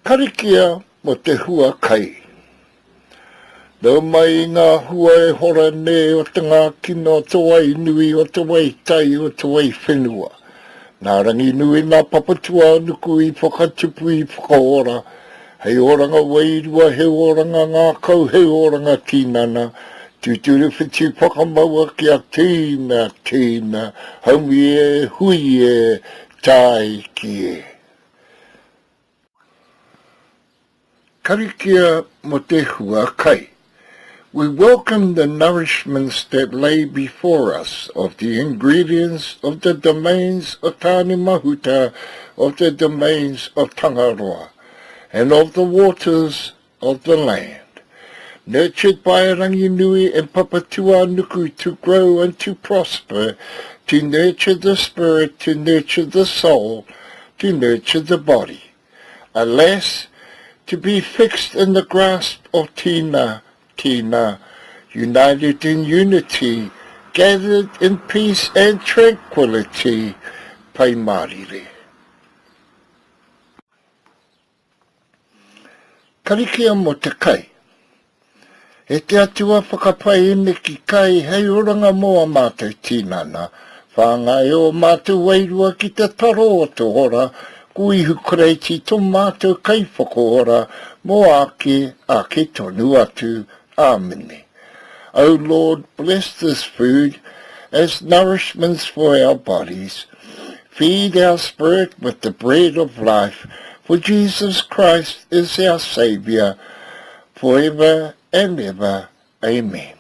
Karikia mo te hua kai. Nau mai i ngā hua e hora nei o te ngākina o te wai nui, o te wai tai, o te wai whenua. Nā Ranginui, nā Papatūānuku i whakatupu, i whakaora, hei oranga wairua, hei oranga ngākau, hei oranga tinana, tūturu whiti whakamaua kia tīna, tīna, haumi e, hui e, tāiki e. Karikia mo te hua kai. We welcome the nourishments that lay before us of the ingredients of the domains of Tāne Mahuta, of the domains of Tangaroa, and of the waters of the land. Nurtured by Ranginui and Papatūānuku to grow and to prosper, to nurture the spirit, to nurture the soul, to nurture the body. Alas, to be fixed in the grasp of Tina, Tina, united in unity, gathered in peace and tranquility, Pai Mārire. Karikia mo te kai. E te Atua whakapai eneki kai hei oranga mo a matou tinana, whangai o matou wairua ki te taro o te ora, ko Ihu Karaiti to matou Kaiwhakaora mo ake, ake tonu atu. Amine. O Lord, bless this food as nourishments for our bodies. Feed our spirit with the bread of life, for Jesus Christ is our Saviour, forever and ever. Amen.